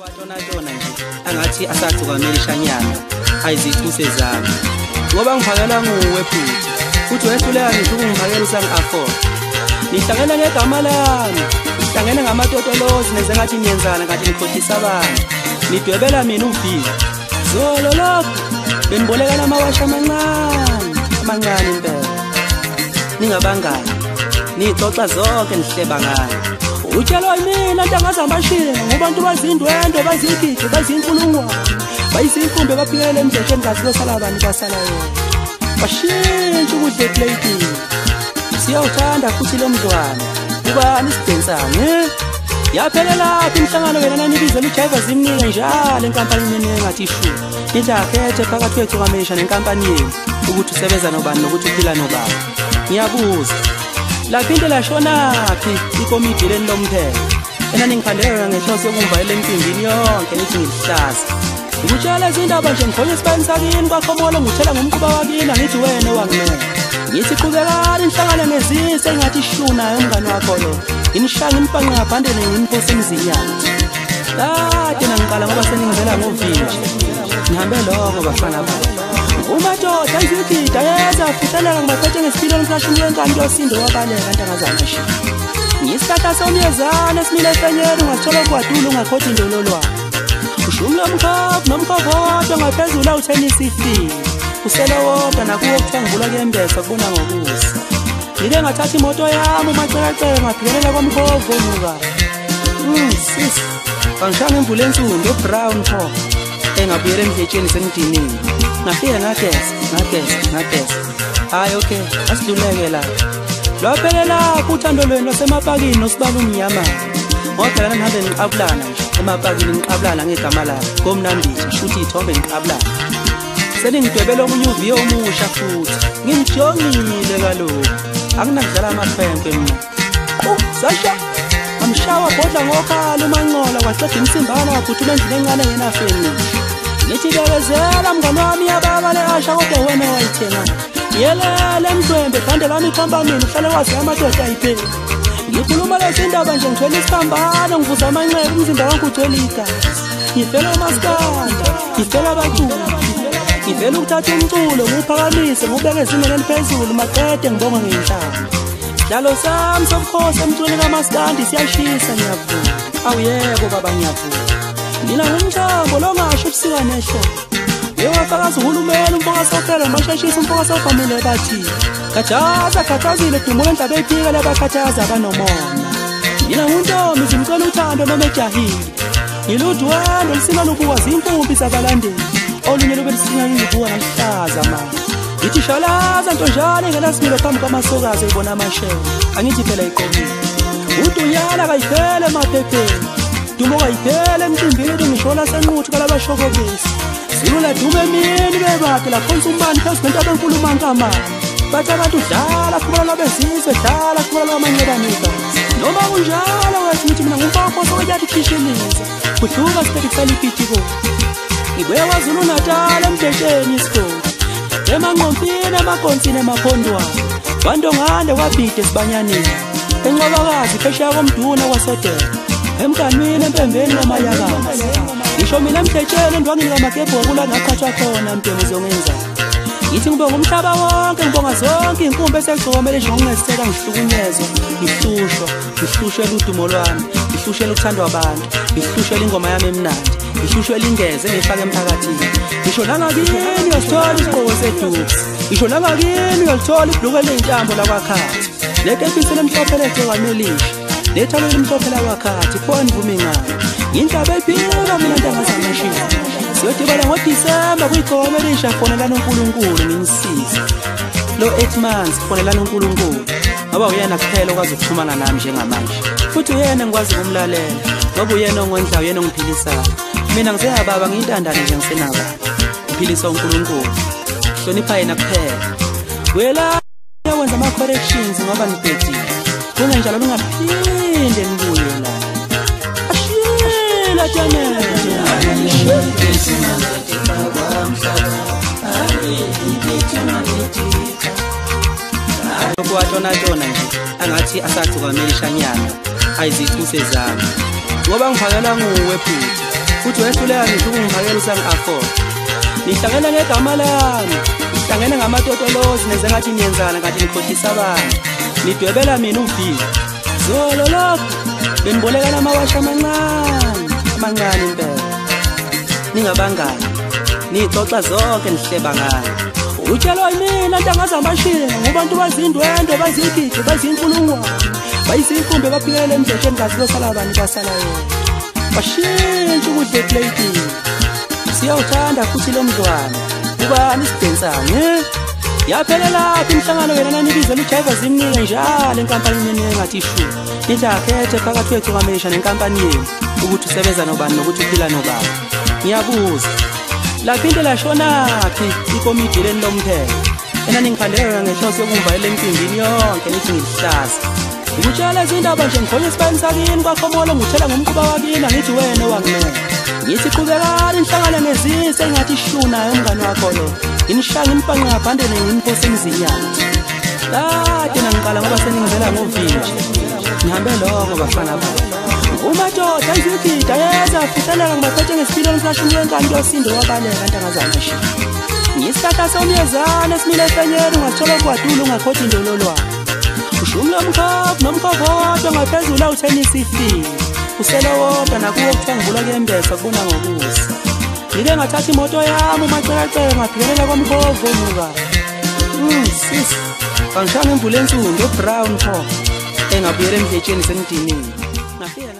Watshona nje angathi asagcukamelishanyana ayizicuse zami ngoba ngiphakela nguwe futhi wehluleka ngisho ukungiphakela usangi-afford. Nihlangene ngegama lami, nihlangene ngamatotolozi nenze ngathi niyenzana kanti nikhohlisa abantu, nidwebela mina uviki zolo lokho benibolekana amawashi amancane amancane impela, ningabangani nixoxa zonke nihleba ngani. Utshelwa yimina ntanga zamashinga ngobantu bazindwendwe bazigidi bazinkulungwane bayizinkumbe baphikele emdletsheni kazi kosala bani basala yona bashintsha ukudla epleyitini. Siyawuthanda futhi lo mdlwana ubani isidensane yaphelelaphi imihlangano wena nanibizela uJaiva zimnike njalo enkampanini yenu engathi ishu nithi akhethe phakathi kwethu kwamesha nenkampani yenu ukuthi usebenza nobani nokuthi uphila nobani. Ngiyabuza laphinde lashonaphi ikomidi leni lomphelo enaningiphandela yona ngenhloso yokungivalela emcimbini yonke nithi ngilihlaza. Ngikutshela izindaba nje ngikhonya esibayeni sakini kwakhomolo ngikuthela ngomquba wakini angithi wena owangimela. Ngithi qhubekani nihlangane ngezise engathi ishunayo umngani wakho lo nginishaya nginibhanqe ngaphandle nginiphose emzinyana. Kade nangiqala ngoba seningivela ngovinje ngihambe lokho bafana bami. Umadoda izigida yeza fihleleka ngibaphethe ngesipilweni sashumi wenkani yosindo wabaleka ntangazana shi. Ngisihlahla somyezane esimile efenyeni ungasithola ogwadule ungakhothi indololwane. Ushumi lomkhovu nomkhovodo ngaphezulu awuthenisa ifile usele wodwa nakuwo kuthiwa ngivulwa kuyembesa kubona ngokusa. Ngike ngathatha imoto yami umacekaceke ngaphikelela komkhovu onuka. Sis bangishaya ngemvula ensundu obrown pho engabuyela emdletsheni sengidiniwe. Ngafika ngageza ngageza ngageza. Hayi okay asidluleke la. Lwaphelelapho uthando lwenu lwasemapakini nosibala umnyama. Ngoba phela ngihambe ngiqabulana nje emapakini ngiqabulana ngegama lami komnambithi shuthi ithombe ngiqabulana. Seningidwebela omunye uviyo omusha futhi ngimjongile kaloku anginakudlala amakhwenkwe mina. Sasha amshawa bhodla ngokhala umancola kwaqeda imsimbana waphuthuma endlini encane ngenafeni. Ngithi bekezela mngani wami yababa le asha kodwa wena wayithenga. Yelele mdwembe bhande lami ikhampani uhlale wazi amadoda ayipheli. Ngikhuluma lezi ndaba nje ngithwele isiphambano ngivuza amanxeba umzimba wonke ugcwele igazi. Ngifela umaskanda, ngifela abaculi, ngivela ukuthatha umculo ngiwuphakamise ngiwubeke ezingeni eliphezulu maqede ngibonge ngenhlamba. Sidlalo sami sobukhosi emculweni kamaskandi siyashisa ngiyavuma. Awu yebo baba ngiyavuma. Mina ngumthambo longasho ubusika nehlobo. Uyewafakaza uhulumeni umfokasophela masheshisa umfokasofamile bathi khathaza khathazile dumula ndaba ephika labakhathaza abanomona. Mina nguntombi zimcela uthando noma ejahile. Ngiludwendwe lusina lubuka zinkumbi zabalandeli olunye lube lusinya ngibuka ngaluhlaza manje. Ngithi shalaza ntonjane ngenasimilo phambi kwamasokazi eyibona amashele angithi phela iqomile. Udunyana kayiphele emaphepheni dumo kayiphele emcimbini ngisho lasenquthu kalabashokobisi. Zulu ladume emini bebade laphonsa umbani phezu kwentaba enkulu umankamane. Bathi abantu dlala khumalo lwabezizwe dlala khumalo lwamancebanika. Noma kunjalo wethu ngithi mina ngumfakhosi oyathi khishiliza kudluka siphethisela ipitiko. Ngibuye kwaZulu Natal emdletsheni isigodi emanqompini emakonsini emaphondwana kwantongane kwabhide esibanyaneni enqwabakazi phesheya komduna kwasodela emganwini empembeni nomayakazi. Ngisho mina emdletsheni endwangini kamagebho kula ngaqhatshwa khona mdemu uzongenza. Ngithi ngibonga umhlaba wonke ngibonga zonke iy'nkumbi esegcokomele nje ngokungezitheka ngihlukunyezwa ngihlushwa ngihlushela udumo lwami ngihlushela ukuthandwa abantu ngihlushela ingoma yami emnandi ngihlushela ingeze engiyifake emphakathini. Ngisho nangakini uyasithola isigqoko seduksi ngisho nangakini uyalithola ibhuluku eliyintambo lakwakhathi nekepisi elimhlophe legcokwamelisha nethalo elimhlophe lakwakhathi pho nivume ngalo. Ngindaba ephika mina ntanga zamashinga. Siyodibana ngoDisemba kwigcokama elisha fonelani uNkulunkulu nginisize. Lo 8 months fonelani uNkulunkulu ngoba uyena kuphela okwazi ukuxhumana nami njengamanje futhi uyena engikwazi ukumlalela ngoba uyena ongondlayo uyena ongiphilisayo. Mina ngiseyababa ngiyintandane nje ngisenababa ngiphilisa uNkulunkulu hlonipha yena kuphela. Wela wenza ama-corrections ngoba nibhedile kungenjalo ningaphinde nibuye la. Ashila jamele Watshona nje angathi asagcukamelishanyana ayizicuse zami ngoba ngiphakelwa nguwe futhi. wehluleka ngisho ukungiphakela usangi-afford. Nihlangene ngegama lami, nihlangene ngamatotolozi nenze ngathi niyenzana kanti nikhohlisa abantu. Nidwebela mina uviki. Zolo lokho benibolekana amawashi amancane, amancane impela. Ningabangani, nixoxa zonke nihleba ngani. Utshelwa yimina ntanga zamashinga ngobantu bazindwendwe bazigidi bazinkulungwane bayizinkumbi baphikele emdletsheni kazi kosala bani basala yona. Bashintsha ukudla epleyitini. Siyawuthanda futhi lo mdlwane. Ubani isidensane? Yaphelelaphi imihlangano wena nanibizela uJaiva zimnike njalo enkampanini engathi ishu. Nithi akhethe phakathi kwethu kaMesha nenkampani yenu ukuthi usebenza nobani nokuthi uphila nobani. Ngiyabuza. Laphinde lashonaphi ikomidi leni lomphelo? Enaningikhandela ngenhloso yokungivalela emcimbini yonke nithi ngilihlaza. Ngikutshela izindaba nje ngikhonye esibani sakini kwakhomolo ngikuthela ngomquba wakini angithi wena owangimela. Ngithi qhubekani nihlangane nezise engathi ishunayo umngani wakho lo. Nginishaya ngimpanqe ngabhandene ngimphose emzinyana. Kade nangiqala ngoba seningivela ngovinje. Ngihambe lokho bafana bami. Umadoda izigida yeza fuseleka ngibaphethe ngesipiloni sikashumi wenkani kuyosindo wabaleka ntanga zamasha. Ngisihlahla somyezane esimile efenyeni ungasithola ogwadule ungakhothi indololwane. Ushumi lomkhovu nomkhovodwa ngaphezulu awuthenisi ifile. Usele wodwa nakuwo kuthiwa ngivula kuyembesa kubona ngokusa. Ngike ngathatha imoto yami umacekaceke ngaphikelela kwamkhovu omuka. Sis, bangishaya ngemvula ensundu ebrown pho. Engabuyela emdletsheni sengidiniwe. Ngafika